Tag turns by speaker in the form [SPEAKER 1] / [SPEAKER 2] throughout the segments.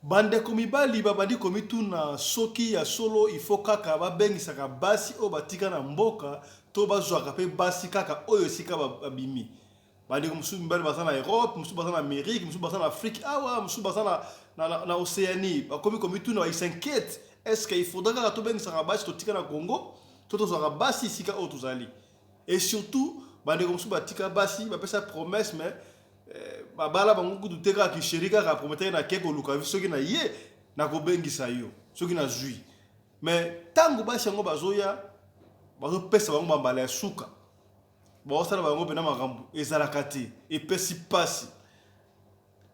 [SPEAKER 1] Bandeko mibali babandi komituna soki ya solo il faut kaka babengisaka basi oyo batika na mboka to bazwaka pe basi kaka oyo esika babimi. Bandeko mosusu mibali baza na Europe, mosusu baza na Amerique, mosusu baza na Afrique awa, mosusu baza na Oceanie. Bakomi komituna, ils s'inquiètent. Est-ce qu'il faudra kaka tobengisaka basi totika na Congo to tozwaka basi esika oyo tozali? Et surtout bandeko mosusu batika basi, bapesa promesse mais babala bango kutu te, kaka kisheri kaka aprometaki na ke koluka vi soki na ye nakobengisa yo soki nazwi. Mais ntango basi yango bazoya, bazopesa bango bambala ya suka, baosala bango mpena makambo ezalaka te, epesi mpasi.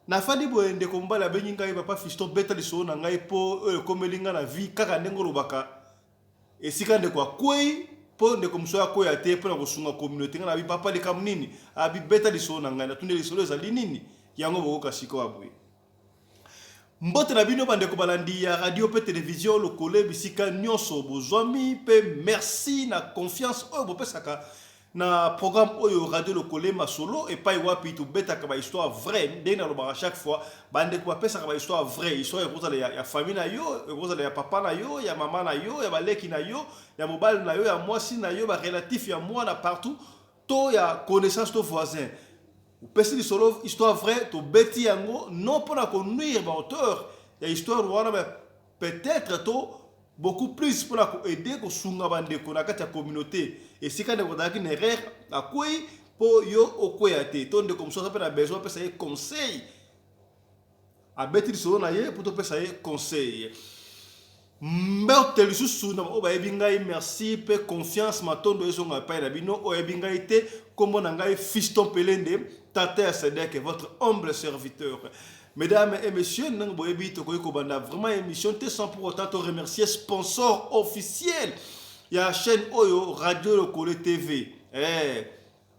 [SPEAKER 1] Nafandi boye, ndeko mobali abengi ngai: "Papa Fiston, beta lisolo na ngai mpo oyo ekomeli ngai na vie." Kaka ndenge olobaka, esika ndeko akwei mpo ndeko mosusu akwea te, mpona kosunga communauté. Ngai nabi: "Papa, likambo nini?" Abi: "Beta lisolo na ngai." Natundi lisolo ezali nini yango. Bokoka sikoyo boye. Mbote na bino, bandeko balandi ya radio mpe televizio Lokole, bisika nyonso bozwami, mpe merci na confiance oyo bopesaka na programme oyo Radio Lokole Masolo, epai wapi tobetaka bahistoire vrai. Ndenge nalobaka chaque fois, bandeko bapesaka bahistoire vrai. Histoire ekozala ya famille na yo, ekozala ya papa na yo, ya mama na yo, ya baleki na yo, ya mobali na yo, ya mwasi na yo, barelatif ya mwana partout, to ya connaissance to voisin. Opesi lisolo, histoire vrai, tobeti yango non mpona konuire baauteur ya histoire wana, mais peut-être to beaucoup plus mpona koaider, kosunga bandeko na kati ya communauté. Esika ndeko azalaki na erreur, akwei, mpo yo okweya te, to ndeko mosusu aza mpe na besoin apesa ye conseil, abeti lisolo na ye mpo topesa ye conseil. Mbote lisusu na oyo bayebi ngai, merci mpe confiance, matondo ezonga epai na bino. Oyo ayebi ngai te, nkombo na ngai Fiston Pelende, tata ya Sedek, votre humble serviteur. Mesdames et messieurs, ndenge boyebi, tokoki kobanda vraiment émission te sans pour autant to remercier sponsor officiel ya chaîne oyo, Radio Lokole TV,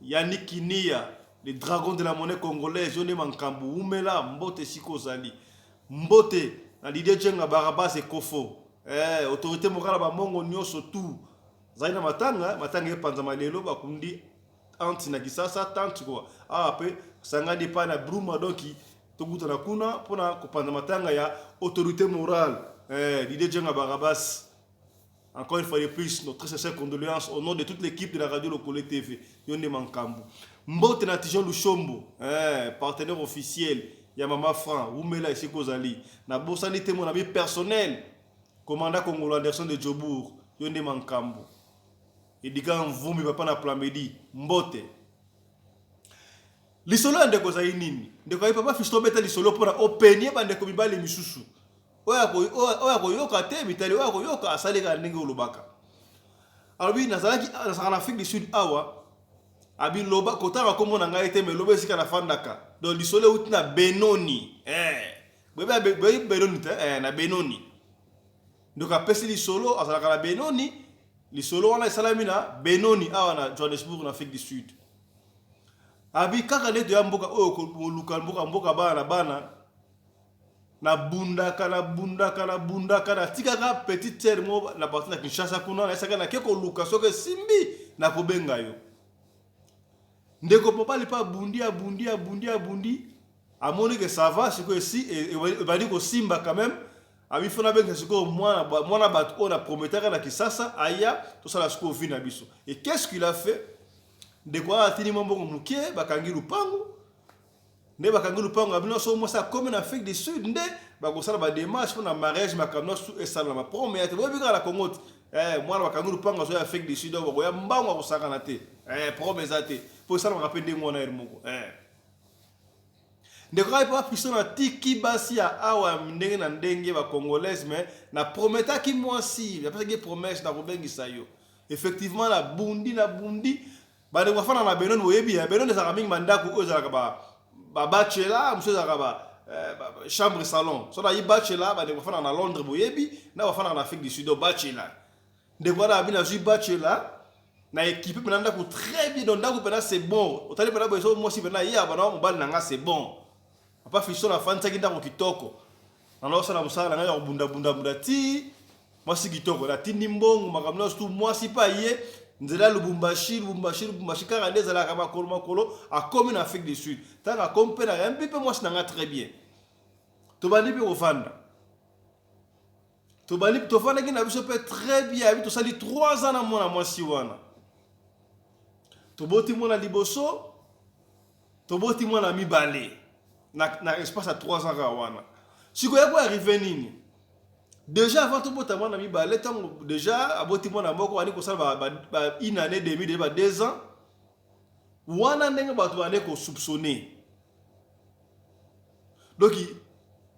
[SPEAKER 1] Yannick Kinia, le dragon de la monnaie congolaise. Yo nde makambo, umela. Mbote esika ozali. Mbote na Didie Djenga Barabas Ekofo, autorité morale, bamongo nyonso tout zali na matanga. Matanga epanzama lelo, bakundi anti na Kisasa, tante kwa awa mpe sangani epai na Bruma. Donc tokutana kuna mpona kopanza matanga ya autorité morale, Didie Djenga Barabas. Encore une fois de plus, nos très sincères condoléances au nom de toute l'équipe de la radio Lokole TV. Yo nde makambo. Mbote na Tijon Lushombo, partenaire officiel ya Mama Franc, Wumela esika ozali. Nabosani te mon ami personnel, commandant Congolo Anderson de Jobourg, yo nde makambo. Edika Mvumbi, papa na Plamedi, mbote. Lisolo ya ndeko ezali nini? Ndeko ayi: "Papa Fiston, beta lisolo mpona openie bandeko mibali misusu oyo akoyoka te mitali, oyo akoyoka asali kaka ndenge olobaka." Alobi: "Nazalaki, nazalaka na Afrique du Sud awa." Abi: "Loba, kotanga nkombo na ngai te, mais loba esika nafandaka." Donc lisolo euti na Benoni. Boyebi Benoni te? Na Benoni. Ndeko apesi lisolo, azalaka na Benoni. Lisolo wana esalami na Benoni awa na Johannesburg, na Afrique du Sud. Abi: "Kaka nde toya mboka oyo koluka mboka, mboka bana na bana, nabundaka, nabundaka, nabundaka, natikaka petite sœur mo na parti na Kinshasa kuna. Nayesaka nake koluka, soki esimbi nakobenga yo." Ndeko mobali mpe abundi, abundi, abundi, abundi, amoni ke ça va sikoyo, esi ebandi kosimba quand même. Abi: "Faut nabengisa sikoyo mwana bato oyo naprometaka na Kisasa, aya tosala sikoyo vie na biso." Et qu'est-ce qu'il a fait? Ndeko wana atindi mwa mbongo moke, bakangi lupango. Nde bakangi lupango ya bino so, mwasi akomi na Afrique du Sud, nde bakosala badémarche mpona mariage, makambo nyonso esalama. Prome ya te, boyebi kaka na Congo te. Mwana bakangi lupango, azoya Afrique du Sud, bakoya mbango, akosakana te. Prome eza te, mpo esalamaka mpe ndenge wana ere moko. Ndeko kaka mpo afiso, natiki basi ya awa ndenge na ndenge, bacongolaise, mais naprometaki mwasi, napesaki promesse, nakobengisa yo. Effectivement, nabundi, nabundi. Bandeko bafanda na Benoni, boyebi ya Benoni, ezalaka mingi bandako oyo ezalaka babachelor, mosusu ezalaka ba chambre salon. So nayi bachelor, bandeko bafandaka na Londres, boyebi, na bafandaka na Afrique du Sud, bachelor. Ndeko wana abi: "Nazwi bachelor na équipe mpena ndako très bien." Donc ndako mpena c'est bon, otali mpena boye, so mwasi mpena ye abana mobali na nga, c'est bon. Papa Fiston, afandisaki ndako kitoko, nanaosala mosala na ngai ya kobundabundabunda ti mwasi kitoko, natindi mbongo, makambo nyonso tu. Mwasi mpe aye nzela ya Lubumbashi, Lubumbashi, Lubumbashi, kaka nde ezalaka makolo makolo, akomi na Afrique du Sud. Ntango akomi mpe, nayambi mpe mwasi na nga très bien, tobandi mpe kofanda. Tobandi tofandaki na biso mpe très bien, abi tosali 3 ans na mwana mwasi wana. Toboti mwana liboso, toboti mwana mibale na espace ya 3 ans kaka wana. Sikoyo ya koarriver nini? Déjà avant tobota mwana mibale, ntango déjà aboti mwana moko, bandi kosala ba une année demi, déjà ba 2 ans wana, ndenge bato bande kosoupçonner. Donc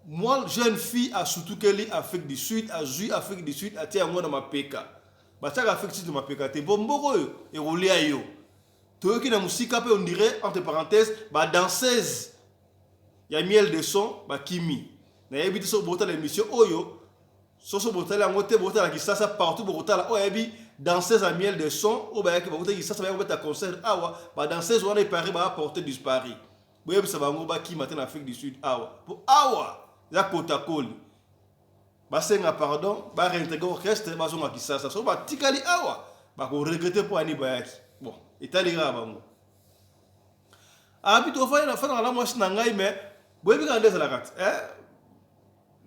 [SPEAKER 1] moi, jeune fille asutukeli Afrique du Sud, azwi Afrique du Sud, atia yango na mapeka. Batiaka Afrique du Sud na mapeka te, mpo mboka oyo ekolia yo. Toyoki na mosika mpe, on dirait, entre parenthèse, badanseuse ya Miel de Son bakimi. Nayebi te soki botala émission oyo. Soso botali yango te, botala Kisasa partout, bokotala oyo ayebi danseuse ya Miel de Son oyo bayaki, bakutaki Kisasa, bayaki kobeta concert awa. Badanseuse wana epari baaporte disparu. Boyebisa bango bakima te na Afrique du Sud awa, po awa eza kotakoli. Basenga pardon, baréintégrer orchestre, bazonga Kisasa. Soki batikali awa, bakoregretter mpo ani bayaki. Bon, etali kaka bango. Abi tofandi, nafandaka na mwasi na ngai, mais boyebi kaka nde ezalaka te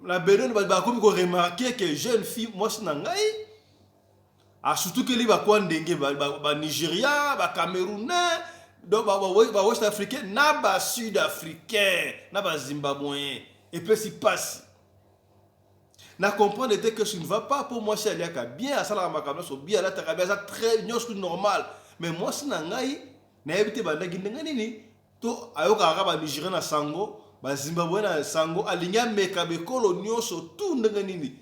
[SPEAKER 1] na Benoni. Bakomi koremarquer que jeune fille, mwasi na ngai, asutukeli bakwa ndenge Banigéria, Bacamerounais, donc Bawest africain na Basud africain na Bazimbabwéen. Epesi mpasi na comprendre te que ce ne va pas, mpo mwasi aliaka bien, asalaka makambo nyonso bien, alataka bien, aza très nyonso normal. Mais mwasi na ngai, nayebi te bandaki ndenge nini to ayokaka kaka Banigérien na sango, Bazimbabwe na sango, alingi ameka bekolo nyonso tu ndenge nini.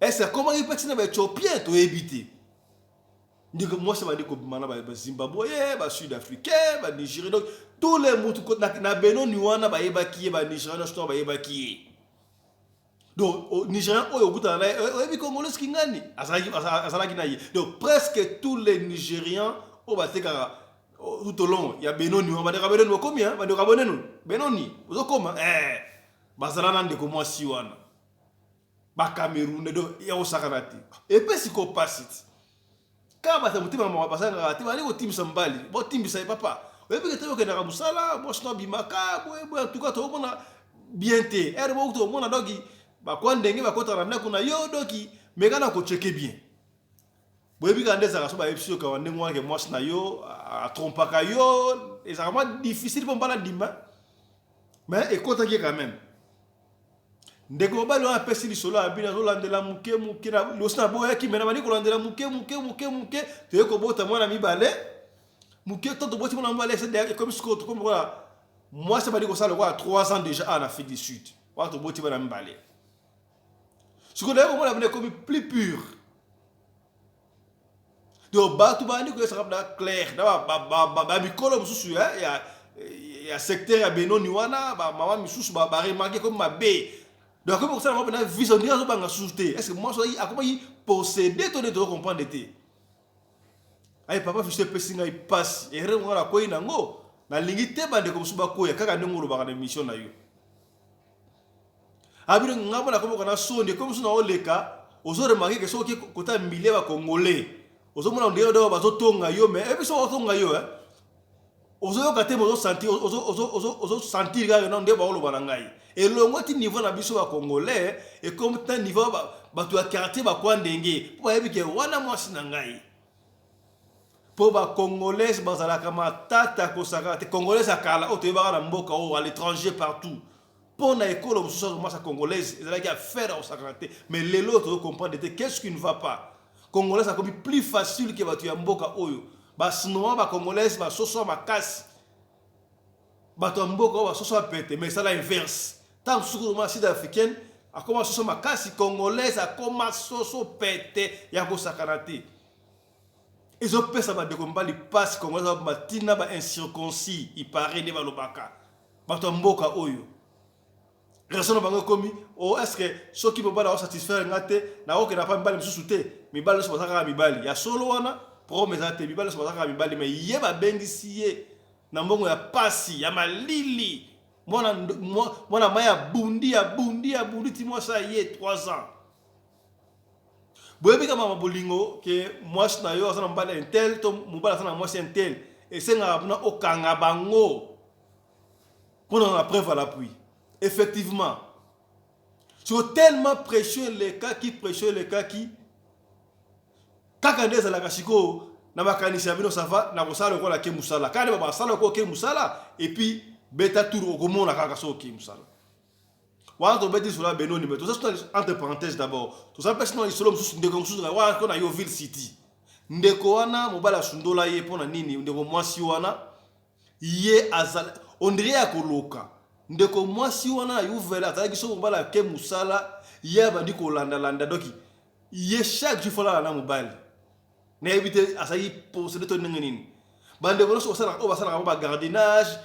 [SPEAKER 1] Ese akomaki mpe ntina Baéthiopien, toyebi te. Ndenge mwasi bandi kobima na Bazimbabwe, Basud africain, Banigérien, donc tous les mutu na Benoni wana bayebaki ye, Banigérien nyonso to bayebaki ye. Donc Nigérien oyo okutana na ye, oyebi Congolais kingani azalaki na ye. Donc presque tous les Nigériens oyo batekaka tout au long ya Benoni wana, bandeko ya Benoni bokomi, bandeko ya Benoni, Benoni ozokoma, bazala na ndeko mwasi wana, Bacameroun. Donc ya kosakana te, epesi ko pasi ti kaka bato ya motema basangaka te. Bali kotimbisa mobali, botimbisa ye: "Papa, oyebi ke te okendaka mosala, mwasi no abimaka boyeboye. En tout cas tokomona bien te ere moko tokomona." Donc bakwa ndenge bakotaka na ndako na yo, donc meka na kochecker bien. Boyebi kaka nde ezalaka, so bayebisi yo kaka ndenge wana ke mwasi na yo atrompaka yo, ezalaka mwa difficile mpo mbala ndima. Mais ekotaki ye quand même. Ndeko mobali wana apesi lisolo ya bino, azolandela moke moke. Liboso na boyaki, me na bandi kolandela moke moke moke moke. Toye kobota mwana mibale moke to toboti mwana mibale, ekomi sikoyo tokomi lokola mwasi abandi kosala lokola 3 ans déjà awa na Afrique du Sud wana. Toboti bana mibale. Sikoyo naye komona bino ekomi plus pure. Donc bato bandi koyesaka na clair na bamikolo mosusu ya secteur ya Benoni wana, bamama misusu baremarquer komi mabe. Donc akomi kosala bango mpena visa, ondire azobanga susu te. Est ce que mwasi akomaki possédé to nde? Tozocomprendre te. Aye: "Papa Fiso, epesi ngai mpasi, erreur ngo nakwei nango, nalingi te bandeko mosusu bakwea kaka ndenge olobaka na émission na yo." Abino ngai mpo nakomoka na soni, ekomi mosusu na oleka, ozoremarquer ke soki kota milie Bacongolais, ozomona ondire do bazotonga yo. Mais ebi soki bazotonga yo, ozoyoka te, ozosentir kaka no nde baoloba na ngai elongo ti niveau na biso Bacongolais ekomi ta niveau bato ya quartier bakwa ndenge mpo bayebi ke wana mwasi na ngai. Mpo Bacongolais bazalaka matata kosaka te. Congolais ya kala oyo toyebaka na mboka oyo, à l'étranger, partout, mpo na ekolo mosusu mwasi ya Congolaise ezalaki affaire ya kosakana te. Mais lelo oyo tozocomprendre te qu'est-ce qui ne va pas. Congolaise akomi plus facile ke bato ya mboka oyo. Basinoma Bacongolaise basoso makasi, bato ya mboka oyo basoso ya pete. Mais esala inverse, ntango mosusu koma sud africaine akoma soso makasi, Congolaise akoma soso pete ya kosakana te. Ezopesa bandeko mibali mpasi. Congolaise batina baincirconcis ipare nde balobaka bato ya mboka oyo. Relation na bango ekomi o est ce que soki mobali aosatisfaire nga te, nakokenda pa mibali mosusu te? Mibali nyonso baza kaka mibali ya solo wana, problème eza te. Mibali nyonso baza kaka mibali. Mais ye babengisi ye na mbongo ya pasi ya malili, mwana mai abundi, abundi, abundi ti mwasi aye 3 ans. Boyebi kaka mama bolingo ke mwasi na yo aza na mobali un tel to mobali aza na mwasi un tel, esengaka mpona okanga bango mpona na preuve à l'appui. Effectivement, Siko tellement pression elekaki, pression elekaki kaka nde ezalaka sikoyo na makanisi ya bino. Ça va, nakosala lokola ke mosala kaka nde basala lokola oke mosala, et puis beta tour, okomona kaka so oke mosala wana. Tobeti lisolo ya Benoni, mais toza suna entre parenthèse. D'abord toza mpe sina lisolo mosusu. Ndeko mosusu wana ko na Yeoville City, ndeko wana mobali asundola ye. Mpo na nini? Ndeko mwasi wana ye azala ondire ya koloka. Ndeko mwasi wana na Yeoville azalaki, soki mobali ake mosala, ye abandi kolandalanda. Donc ye chaque jour folala na mobali. Nayebi te azalaki possédé to ndenge nini. Bandeko nyonso oyo basalaka mo bagardiennage,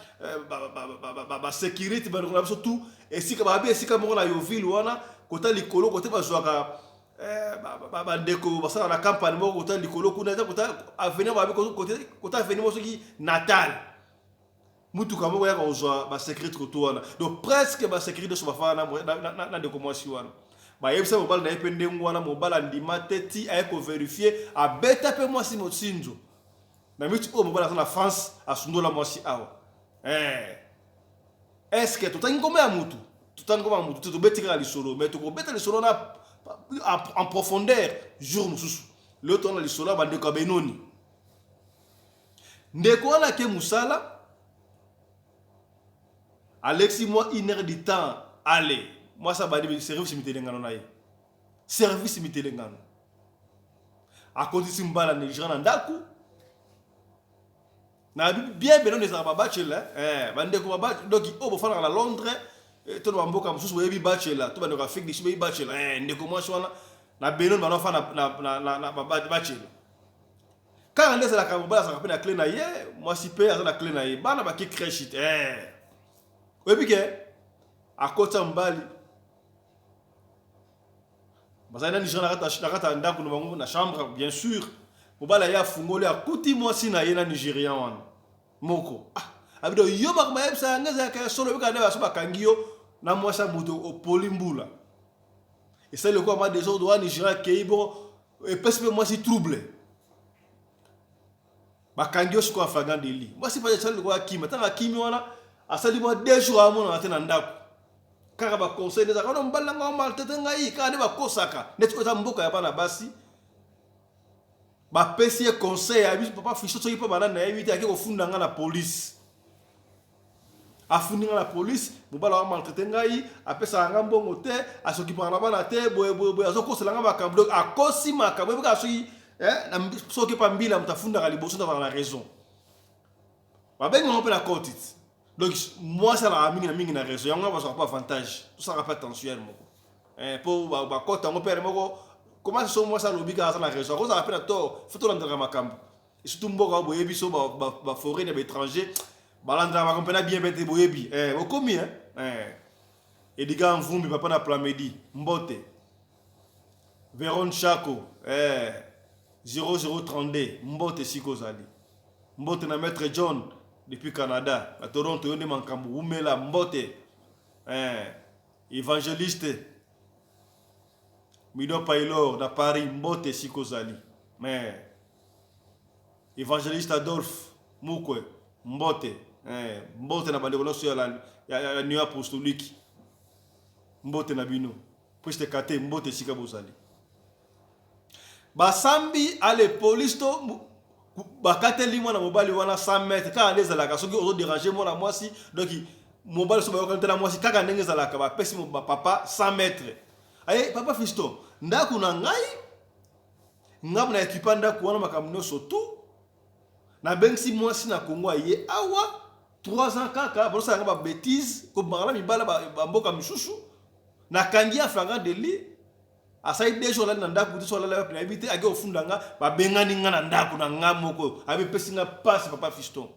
[SPEAKER 1] basécurité, bandeko na biso tout esika babi, esika moko na Yeoville wana, kota likolo, kote bazwaka bandeko basalaka na campagne moko, kota likolo kuna, eza kota avenir, babi kota avenir moko soki Natal, mutuka moko yaka kozwa basécurité koto wana. Donc presque basécurité nyonso bafana na ndeko mwasi wana. Bayebisa mobali na ye mpe ndenge wana, mobali andima te ti aye kovérifier, abeta mpe mwasi mosinzo. Na miti oyo mobali aza na France, asundola mwasi awa. Est ce que totangi nkombo ya mutu? Totangi nkombo ya mutu te, tobeti kaka lisolo, mais tokobeta lisolo na en profondeur jour mosusu. Lelo tona lisolo ya bandeko ya Benoni. Ndeko wana ake mosala, alexi mwa une heure du temps, ale mwasi abandi service mitelengano na ye, service mitelengano. Akotisi mbala Nigéria na ndako na bien. Benoni ezalaka babachelor, bandeko, donc oyo bofandaka na Londres to na bamboka mosusu, boyebi bachelor, to bandeko Afrique du Sud boyebi bachelor. Ndeko mwasi wana na Benoni banafa na bachelor kaka nde ezalaka. Mobali azalaka mpe na clé na ye, mwasi mpe aza na clé na ye, bana bake crèche te. Oyebi ke akotisa mobali, bazali na Nigéria na kati ya ndako na bango, na chambre bien sûr. Mobali aye, afungoli, akuti mwasi na ye na Nigérian wana moko. Ah, abido yo makambo ayebisa yango ezalaka ya solo. Oyebika nde baso bakangi yo na mwasi ya moto, opoli mbula, esali lokola mwa désordre wana. Nigéria akei bon, epesi mpe mwasi trouble. Bakangi yo sikoyo flagrant délit. Mwasi mpe asali lokola akimi. Ntango akimi wana, asali mwa 2 jours, amonana te na ndako. Kaka baconseil nde ezalaka wana: mobali nanga maltraite ngai. Kaka nde bakosaka neti oyo eza mboka ya bana basi. Bapesi ye conseil ya biso, papa Fiso, soki mpo banani nayebi te, ake kofunda nga na police. Afundi nga na police: mobali awa maltraite ngai, apesaka nga mbongo te, asokipaka na bana te, boye boye boye, azokosela nga makambo. Donc akosi makambo. Ebi kaka soki epa mbila, moto afundaka liboso nde azalaka na raison. Babengi yango mpe na cote. Donc mwasi alaka mingi na mingi na raison, yango bazwaka mpe avantage. Tosalaka mpe attention moko mpo bacote yango mpe moko. Comment so mwasi alobi kaka aza na raison, akozala mpe na tort? Faut tolandelaka makambo, et surtout mboka oyo boyebi so baforeign ya baétranger balandelaka makambo mpena bien mpe te. Boyebi bokomi Edika Mvumbi, papa na Plamedi, mbote. Veron Chako 0032, mbote esika ozali. Mbote na maître John depuis Canada na Toronto, yo nde makambo, wumela, mbote. Évangéliste Mido Paylor na Paris, mbote esika ozali. Mais évangéliste Adolphe Mukwe, mbote. Mbote na bandeko nyonso ya Union apostolique, mbote na bino. Priste Kate, mbote esika bozali. Basambi ale police to bakateli mwana mobali wana 100 mètre. Kaka nde ezalaka soki ozodéranger mwana mwasi. Donc mobali so bayokani te na mwasi, kaka ndenge ezalaka, bapesi bapapa 100 mètre. Aye: "Papa Fiston, ndako na ngai, ngambo na ekipa ndako wana, makambo nyonso tu, nabengisi mwasi na Kongo, aye awa 3 ans kaka, bazosalanga babêtises, kobimaka na mibala bamboka misusu. Nakangi ya flagrant délit. Asali 2 jours, alali na ndako te, so alali wapi nayebi te. Ake kofunda nga, babengani nga na ndako na nga moko. Abepesi nga mpasi. Papa Fiston,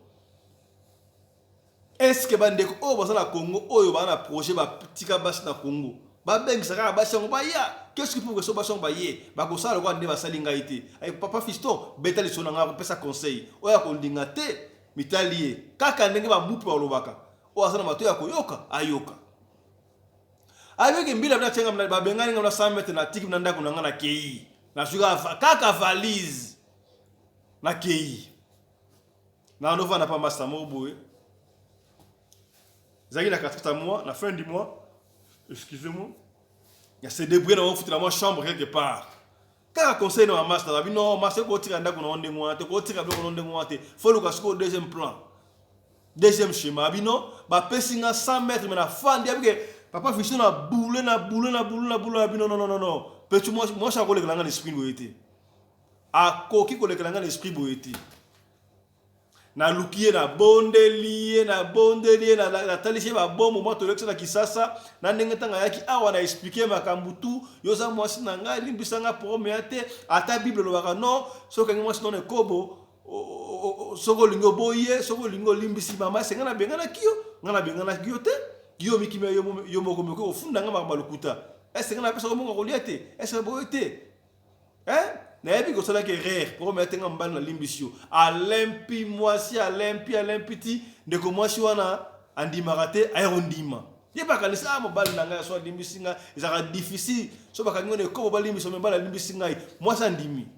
[SPEAKER 1] est-ce bandeko oyo baza na Congo, oyo baza na projet batika basi na Congo, babengisa kaka basi yango baya? Qu'est-ce que pour so basi yango baye, bakosala lokola nde basali ngai te? Papa Fiston, beta liso na ngai, kopesa conseil oyo akolinga te, mitali ye. Kaka ndenge bamupe balobaka, oyo aza na bato ya koyoka ayoka." Ayebeki mbila bina tienga, babengani nga na 100 mètre, natiki na ndako na nga, nakei, nazwi kaka valise, nakei na novanda pa masa moko boye. Ezalaki na 4 mois, na fin du mois, excusez-moi. Ya se débrouiller na ofutela mwa chambre quelque part. Kaka conseil na ba master, abi non master, kotika ndako na ndenge wana te, kotika biloko na ndenge wana te, faut luka sikoyo deuxième plan, deuxième schéma. Abi non, bapesi nga 100 mètres, mais nafandi, abi ke papa Fiston na boule na boule na boule na boule. Abi non, non, non, non, petit, mwasi akolekela nga na esprit boye te, akoki kolekela nga na esprit boye te. Naluki ye, nabondeli ye, nabondeli ye, natalisi ye babombo mwa tolekisa na Kisasa na ndenge ntango ayaki awa, na expliquer makambo tu. Yo oza mwasi na ngai, limbisa nga, problème ya te. Ata Bible elobaka non, soki okangi mwasi nono ekobo, soki olingi oboyi ye, soki olingi olimbisi. Mama esenga, nabenganaki yo, ngai nabenganaki yo te, yo mikimi yo moko, moko ofunda nga makambo ya lokuta. Esenga napesaka mbongo kolia te, ese boye te. Nayebi kosalaki erreur, problème ya te, nga mobali nalimbisi yo. Alempi mwasi, alempi, alempi ti ndeko mwasi wana andimaka te, aye kondima. Ye bakanisi: "Ah, mobali na ngai so alimbisi ngai." Ezalaka difficile so bakangi ngo ekobo, balimbisa, mobali alimbisi ngai. Mwasi andimi.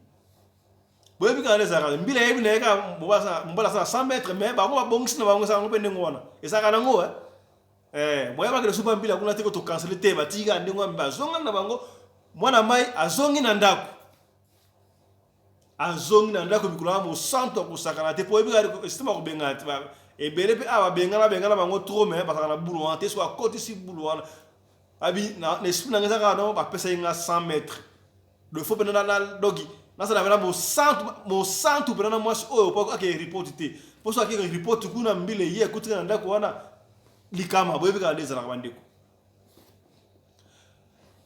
[SPEAKER 1] Boyebi kaka nde ezalaka mbila, yebi na ye kaka mobali asala 100 mètres, mais bango babongisi na bango, ezalaka ngo mpe ndenge wana, ezalaka nango. Boyabaki lisusu mbila kuna te, ko tokansele te, batiki kaka ndenge wana, bazongani na bango. Mwana mai azongi na ndako, azongi na ndako. Mikolo wana mosantu akosakana te, po oyebi kaka système akobengana te. Ebele mpe awa babengana, bengana bango trop, mais bazalaka na bulu wana te. Soki akotisi bulu wana, abi na esprit na ngai eza kaka no, bapesaki nga 100 mètres de faut mpena doki nasala mpena mosantu, mosantu mpena na mwasi oyo, po ake report te, mpo so ake report kuna, mbila ye ekutika na ndako wana, likama. Boyebi kaka nde ezalaka, bandeko.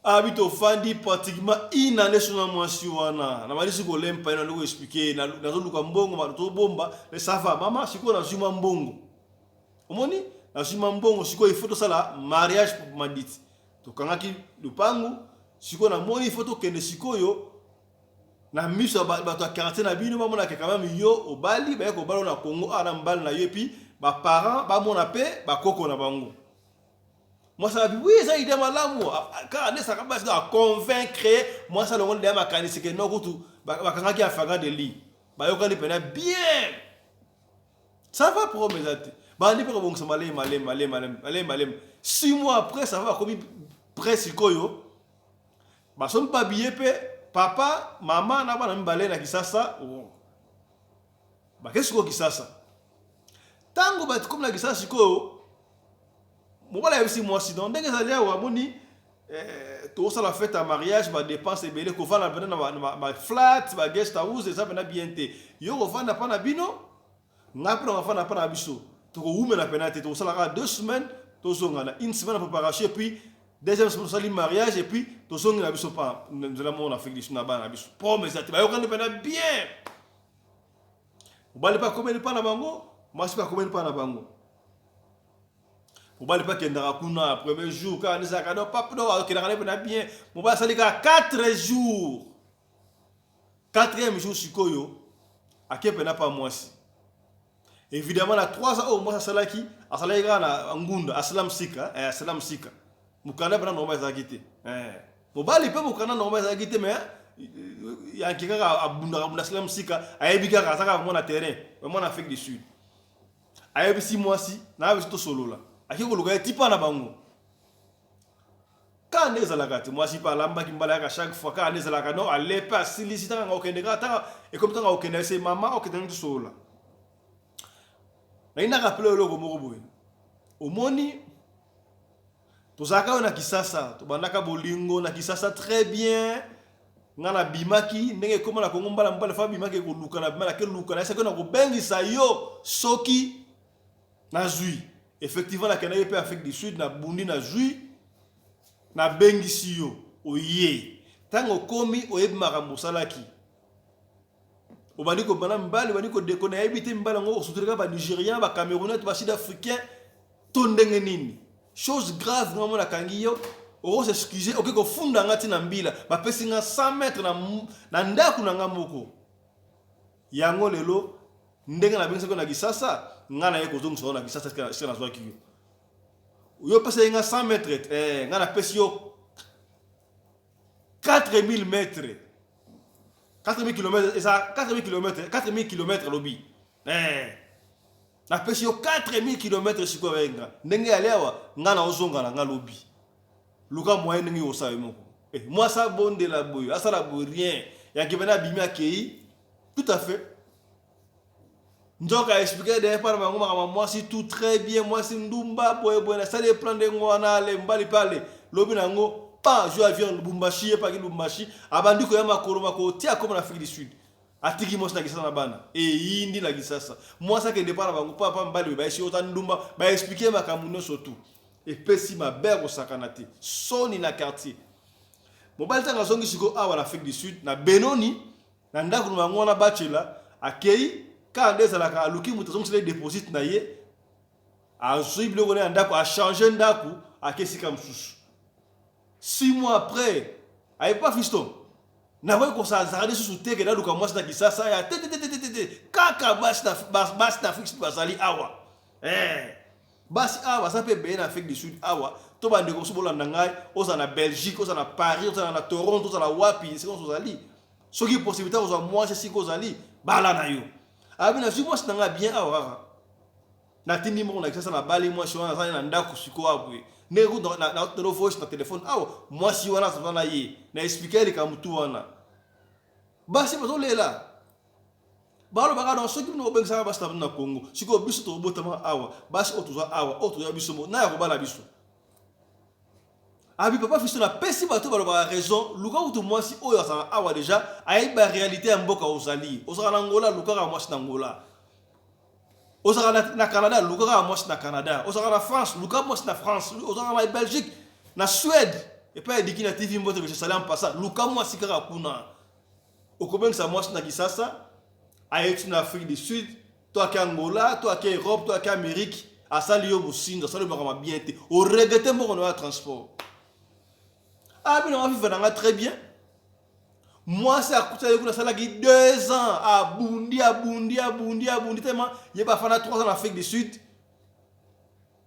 [SPEAKER 1] Abi tofandi pratiquement une année so na mwasi wana, nabalisi kolempa ye, nandi koexpliquer, nazoluka mbongo, tobomba. Ça va mama, sikoyo nazwi mwa mbongo, omoni, nazwi mwa mbongo, sikoyo il faut tosala mariage proprement dit. Tokangaki lupangu, sikoyo namoni il faut tokende sikoyo na miso ya bato ya quartier na bino, bamonaka quand même yo obali, baye kobala na Congo awa na mobali na yo, et puis baparent bamona mpe bakoko na bango. Mwasi abi: "Oui, eza idée malamu." Kaka nde esaka basi aconvaincre mwasi, alongo nde ya makanisi ke no kutu bakangaki ya flagrant délit, bayokani mpena bien. Ça va, problème eza te. Bandi mpe kobongisa malemi malemi malemi malemi malemi malemi. 6 mois après, ça va, bakomi prêt. Sikoyo basombi babillet mpe papa, mama na bana mibale na Kisasa. Bake sikoyo Kisasa. Ntango bakomi na Kisasa, sikoyo mobali ayebisi mwasi: "Donc ndenge ezali awa, amoni tozosala fête ya mariage, badépenses ebele, kovanda mpena na baflat, baguest house eza mpena bien te. Yo kovanda mpa na bino, ngai mpe na kofanda mpa na biso. Tokowumela mpena te, tokosala kaka 2 semaines, tozonga na une semaine ya préparation, et puis deuxième semaine tosali mariage, et puis tozongi na biso mpa nzela moko na Afrique du Sud na bana na biso." Problème eza te, bayokani mpena bien. Mobali mpe akomeli mpa na bango, mwasi mpe akomeli mpa na bango. Mobali mpe akendaka kuna premier jour, kaka nde ezalaka no papa no, akendaka ne mpena bien. Mobali asali kaka 4 jours, quatrième jour sikoyo ake mpena pa mwasi. Évidemment, na 3 ans oyo mwasi asalaki, asalaki kaka na ngunda, asala mosika, asala mosika, mokanda mpena normal ezalaki te. Mobali mpe mokanda normal ezalaki te, mais yanke kaka abundaka bunda, asala mosika, ayebi kaka, aza kaka mwana terrain, mwana Afrique du Sud. Ayebisi mwasi na biso tosolola, ake koluka ye tipa na bango. Kaka nde ezalaka te, mwasi mpe alambaki mbala yaka chaque fois, kaka nde ezalaka no, alepe asilisi. Ntanga okende kaka, ntanga ekomi ntanga okende, ese mama okende ngi tosolola. Nayi rappeler eloko moko boye. Omoni, tozalaka oyo na Kisasa, tobandaka bolingo na Kisasa très bien. Nga nabimaki ndenge ekóma na Kongo, mbala mbala fa bimaki koluka, na bima nake luka, nayesaki na kobengisa yo soki nazwi. Effectivement, nakendaki mpe Afrique du Sud, nabundi, nazwi, nabengisi yo, oye. Ntango okomi, oyebi makambo osalaki, obandi kobanda mibali, obandi kodeko, nayebi te mibali yango osuteleka banigérien, bacamerounais to basud africain to ndenge nini. Chose grave, nga mona akangi yo, okosexcuse, oke kofunda nga ntina mbila, bapesi nga 100 mètre na ndako na nga moko. Yango lelo ndenge nabengisaki na Kisasa, nga naye kozongisa yo na Kisasa esika nazwaki yo. Yo opesaki nga 100 mètre, nga napesi yo 4000 mètres, 4000 km, eza 4000 km, 4000 km lobi. Napesi yo 4000 km. Sikoyo nga ndenge yali awa, nga na ozonga na nga lobi. Luka moyen ndenge okosala yo moko. Eh, mwasi abondela boye, asala boye rien. Yanke bana abimi akei. Tout à fait. Nzoka expliquer derrière par bango makambo mwasi tout très bien, mwasi ndumba boye boye nasali ye plan ndenge wana ale mbali pale. Lobi na yango pa azwi avion Lubumbashi ye paki Lubumbashi abandi koya makolo makolo ti akoma na Afrique du Sud. Atiki mwasi na Kisasa na bana. Eyindi na Kisasa. Mwasi akende pa na bango pa pa mibali bayesi oza ndumba ba expliquer makambo nyonso tout. Epesi mabe ya kosakana te. Soni na quartier. Mobali ntango azongi sikoyo awa na Afrique du Sud na Benoni na ndako na bango wana bacela akei kaka nde ezalaka aluki moto azongisela ye deposit na ye azwi biloko na ye ya ndako achange ndako ake esika mosusu. 6 mois après aye pa fiston nakoki kosazaka lisusu te ke naluka mwasi na Kisasa ya te te te te te te kaka basi na basi na Afrique bazali awa eh. Basi awa baza mpe ebele na Afrique du Sud awa. To bandeko mosusu bolanda ngai, ozala na Belgique, ozala na Paris, ozala na Toronto, ozala wapi, esika nyonso ozali, soki possibilité kozwa mwasi esika ozali, bala na yo. Abi nazwi mwasi na ngai bien awa kaka natindi moko na Kisasa, nabali mwasi wana, azali na ndako sikoyo awa boye ndenge kutu na voice na telefone awa, mwasi wana aza na ye na expliquer likambo tu wana. Basi bazolela, balobaka donc soki bino bobengisaka basi na bino na Congo, sikoyo biso tobotama awa, basi oyo toza awa, oyo toza biso na ya kobala biso. Abi papa Fisto, napesi bato balobaka raison. Luka kutu mwasi oyo azalaka awa déjà, ayebi baréalité ya mboka ozali. Ozalaka na Ngola, lukaka mwasi na Ngola. Ozalaka na Canada, luka kaka mwasi na Canada. Ozalaka na France, luka mwasi na France. Ozalaka na Belgique, na Suède, epai ediki na TV mbote que je salue en passant, luka mwasi kaka kuna. Okobengisa mwasi na Kisasa ayeti na Afrique du Sud to ake Angola to ake Europe to ake Amérique, asali yo bosindo, asali yo makambo bien te, oregretter mbongo na yo ya transport. Abi nanga vivre nanga très bien. Mwasi akuta ye kuna, asalaki 2 ans, abundi abundi abundi abundi tema ye bafanda 3 ans na Afrique du Sud.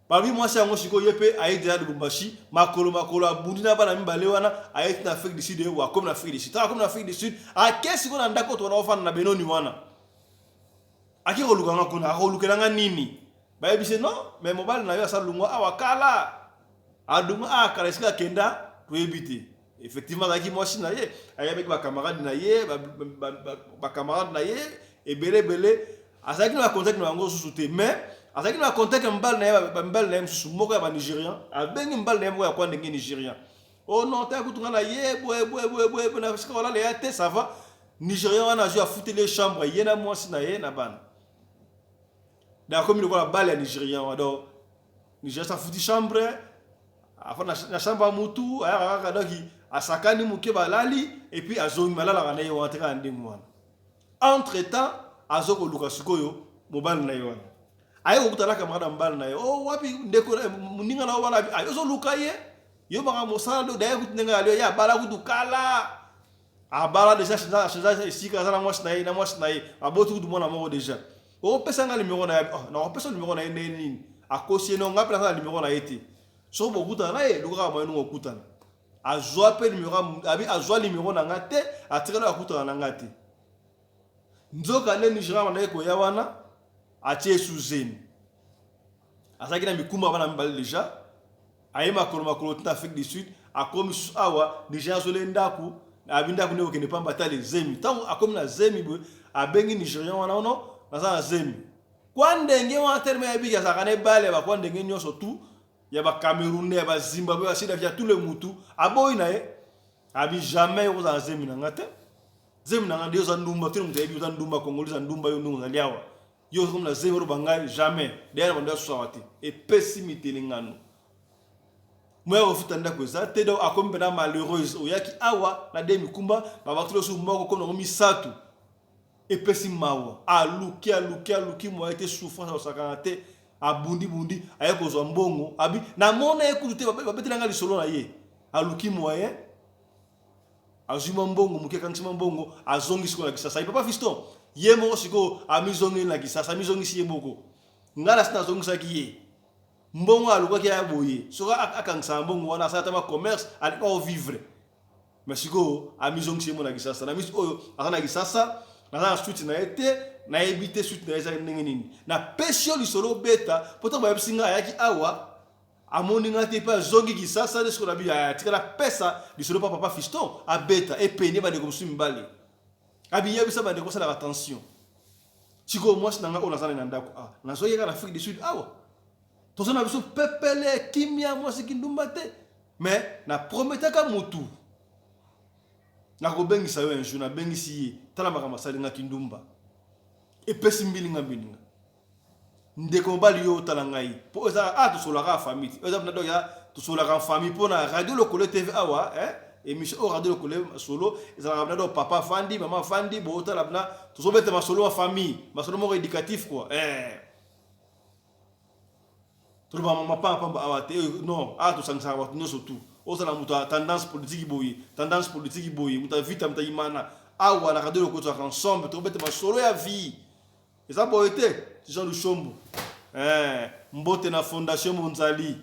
[SPEAKER 1] Balobi mwasi yango sikoyo ye mpe aye deja Lubumbashi makolo makolo, abundi na bana mibale wana, aye ti na Afrique du Sud. Ewa akomi na Afrique du Sud, ntango akomi na Afrique du Sud, ake sikoyo na ndako oyo tobanda kofanda na Benoni wana. Ake koluka nga kuna, akolukela nga nini? Bayebisi non, mais mobali na yo asa lungwa awa kala, adunga awa kala, esika akenda toyebi te. Effectivement azalaki mwasi na ye, ayebaki bacamarade na ye, bacamarade na ye ebele ebele, azalaki na bacontact na bango susu te, mais azalaki na bacontact ya mobali na ye, bamibali na ye mosusu, moko ya banigérien. Abengi mobali na ye moko ya kwa ndenge nigérien: "Oh non, taya kutu nga na ye boye boye boye boye boye, na sika kolala ya te, ça va." Nigérien wana azwi, afuteli ye chambre, ye na mwasi na ye na bana. Donc akomi lokola bale ya nigérien wana. Donc nigérien afuti chambre, afa na chambre ya mutu, ayaka kaka, donc asakani moke, balali et puis azongi, balalaka na ye wana te, kaka ndenge wana. Entre temps azo koluka sikoyo mobali na ye wana, aye kokutana camarade ya mobali na ye: "O wapi ndeko moninga na yo wana?" Aye ozoluka ye, yo makambo mosala do daye kutu ndenge alio ye abala kutu kala, abala déjà, achange esika, aza na mwasi na ye, na mwasi na ye aboti kutu mwana moko déjà. "Okopesa nga numéro na ye?" "Oh, nakopesa numéro na ye ndenge nini?" Akosi ye: "No, nga mpe naza na numéro na ye te. Soki bokutana na ye, lukaka moyen nongo okutana." Azwa mpe numéro, abi azwa numéro na nga te, atikali akutana na nga te. Nzoka nde Nigéria bandaki koya wana, atie esu zemi, azalaki na mikumba bana mibale déjà. Aye makolo makolo te na Afrique du Sud, akomi susu awa, Nigéria azoli ndako, abi ndako nde kokende pamba tala zemi. Ntango akomi na zemi boye, abengi Nigérian wana: "Ono naza na zemi." Kwa ndenge wana telema yebiki azalaka na ebale bakwa ndenge nyonso tu ya bacamerounais, ya bazimbabwe, basida ya tout le mutu. Aboyi na ye, abi: "Jamais okozala na zemi na nga te. Zemi na nga nde oza ndumba tino, moto ayebi oza ndumba, Congolais oza ndumba, yo ndenge ozali awa, yo okomi na zemi, oloba ngai jamais." Deya na bando asusu te, epesi mitelengano, moya kofuta ndako eza te. Donc akomi mpena malheureuse. Oyaki awa na de mikumba, babakisi osu moko, komi nango misato, epesi mawa. Aluki aluki aluki, moya te, souffrance akosakana te. Abundi-bundi, aye kozwa mbongo. Abi namona ye kutu te, babetelanga lisolo na ye. Aluki moyen, azwi mwa mbongo moke, akangisi mwa mbongo, azongi sikoyo na Kisasa. Papa fiston ye moko sikoyo amizongeli na Kisasa, amizongisi ye moko. Ngai na si nazongisaki ye mbongo alukaki ya boye, soki akangisaka mbongo wana, asala ata commerce, alika kovivre. Mais sikoyo amizongisi ye mo na Kisasa. Na misi oyo aza na Kisasa, naza na suite na ye te, nayebi te suite na ye ezali ndenge nini. Napesi yo lisolo obeta mpo ntango bayebisi ngai ayaki awa. Amoni nga te mpe azongi Kisasa nde sikoyo nabi aya tika napesa lisolo mpa papa Fiston abeta epenie bandeko mosusu mibale. Abiyebisa bandeko basalaka attention. Sikoyo mwasi na nga oyo naza na ndako a nazwaki kaka na Afrique du Sud awa toza na biso pepele kimia mwasi kindumba te mais na prometaka mutu nakobengisa yo un jour nabengisi ye tala makambo asali nga kindumba epesi mbilinga mbilinga ndeko mobali yo otala ngai mpo eza ah tosololaka ya famille te eza donc ya tosololaka en famille mpo na radio lokole tv awa eh émission oyo radio lokole solo ezalaka bina donc papa afandi mama afandi bootala bina tozobeta masolo ya famille masolo moko éducatif quoi eh toloba mapamba pamba awa te eh, non awa tosangisaka bato nyonso tu ozala moto ya tendance politique boye tendance politique boye moto ya vita moto ya imana awa na radio lokole tozalaka ensemble tokobeta masolo ya vie Eza boye te Jean Lushombo eh, mbote na fondation Monzali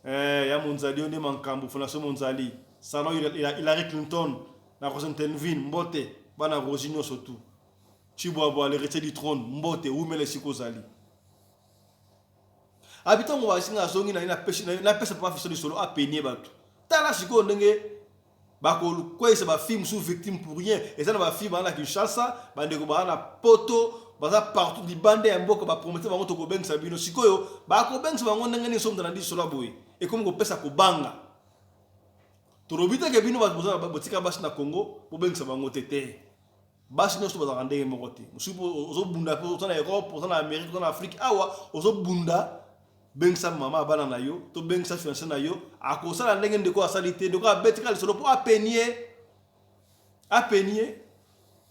[SPEAKER 1] eh, ya Monzali yo nde mankambo fondation Monzali salon Hillary Clinton na Rosentenville mbote bana Rosi nyonso tout Chibwabwa l'héritier du trône mbote wumela esika ozali abi ntango basinga azongi na ye napesa papa fiso lisolo apenie bato tala sikoyo ndenge Bakokweyisa ba filles mosusu victime pour rien. Eza na ba filles baza na Kinshasa, bandeko baza na poto, baza partout libanda ya mboka ba promete bango tokobengisa bino. Sikoyo bakobengisa bango ndenge nini soki moto alandi lisolo ya boye? Ekomi kopesa kobanga. Tolobi te ke bino bato boza botika basi na Congo bobengisa bango te te. Basi nyonso bazalaka ndenge moko te. Mosusu mpo ozobunda mpo oza na Europe, oza na Amerique, oza na Afrique awa ozobunda bengisa mama ya bana na yo to bengisa fiancé na yo akosala ndenge ndeko asali te. Ndeko abeti kaka lisolo mpo apenie apenie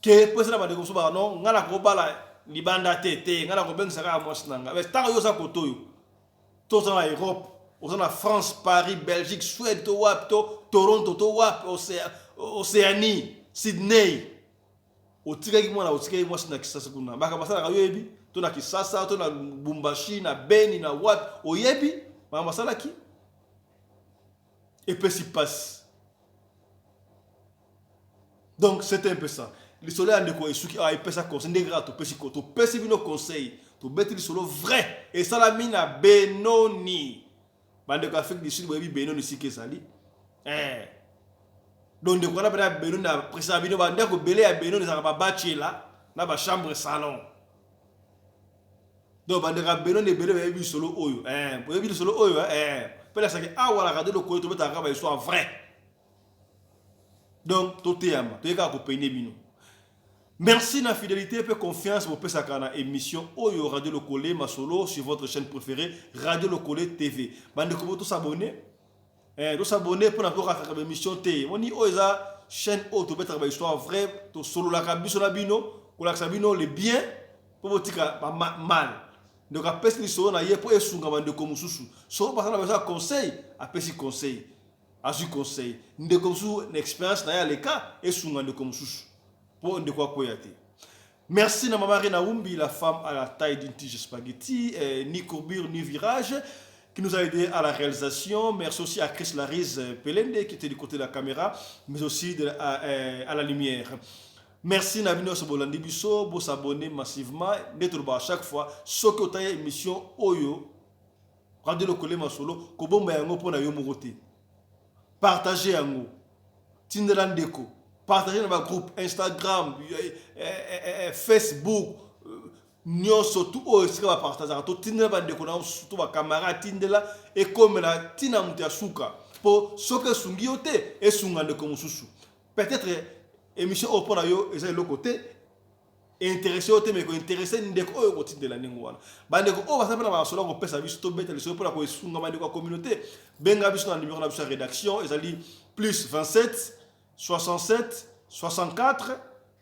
[SPEAKER 1] ke mpo esala bandeko mosusu baka non ngai nakobala libanda te te ngai nakobengisa kaka mwasi na ngai. Mais ntango yo oza koto oyo to oza na Europe oza na France Paris Belgique Suède to wapi to Toronto to wapi Océanie Sydney otikaki mwana otikaki mwasi na Kisasa kuna makambo asalaka yo oyebi to na Kisasa to na Lubumbashi na Beni na wapi oyebi makambo asalaki epesi pasi donc c'était un peu ça lisolo ya ndeko esuki awa epesa conseil ndenge kaka topesi topesi bino conseil tobeti lisolo vrai esalami na benoni bandeko ya afrique du sud boyebi benoni sika ezali eh. donc ndeko wana mpena benoni na presisa bino bandako ebele ya benoni ezalaka babachela na bachambre salon donc bandeko ya benoni ebele bayebi lisolo oyo eh. boyebi lisolo oyo eh. mpe nasaki awa na radio lokoyo tobetaka ba histoire vrai Donc toteyama, toye kaka kopene bino. Merci na fidélité pe confiance bopesaka na émission oyo Radio Lokole Masolo sur votre chaîne préférée Radio Lokole TV. Bandeko bo tosabonner eh, tosabonner pona tokataka ba émission te. Moni oyo eza chaîne oyo tobetaka ba histoire vraie, tosololaka biso na bino, kolakisa bino le bien po botika ba mal. Ndeko apesi lisolo na ye po esunga bandeko mosusu. Soko baza na besoin ya conseil, apesi conseil. Azui conseil ndeko mosusu na experience na ye aleka esunga ndeko mosusu po ndeko akweya te. Merci na mama Rena Wumbi, la femme à la taille d'une tige spaghetti, eh, ni courbure ni virage, qui nous a aidé à la réalisation. Merci aussi à Chris Lariz Pelende qui était du côté de la caméra, mais aussi de, à, eh, à la lumière. Merci na bino nyonso bolandi biso, bo s'abonner massivement. Nde toloba à chaque fois soki otali émission oyo Radio Lokole Masolo, kobomba yango mpo na yo moko te. Partager yango. Tindela ndeko. Partager na ba groupe Instagram, eh, eh, eh, Facebook, nyonso tu oyo esika bapartageaka totindela bandeko na surtout bacamarade tindela ekomela ntina moto ya suka mpo soki esungi yo te esunga ndeko mosusu peut-être émission oyo mpo na yo eza eloko te interesse yo te mais kointeresse ndeko oyo okotindela ndenge wana bandeko oyo baza mpe na masolo ya kopesa biso tobeta lisolo mpona koesunga bandeko ya communauté benga biso na numero na biso ya rédaction ezali plus 27 67 64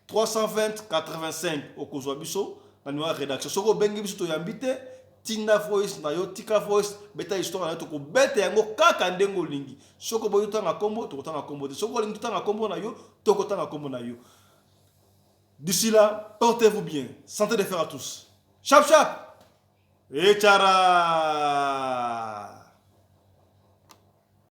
[SPEAKER 1] 320 85 okozwa biso na numero ya rédaction soki obengi biso toyambi te tinda voice na yo tika voice beta histoire na yo tokobeta yango kaka ndenge olingi soki oboyi totanga nkombo tokotanga nkombo te soki olingi totanga nkombo na yo tokotanga nkombo na yo D'ici là, portez-vous bien. Santé de fer à tous. Chap chap! Et tchara!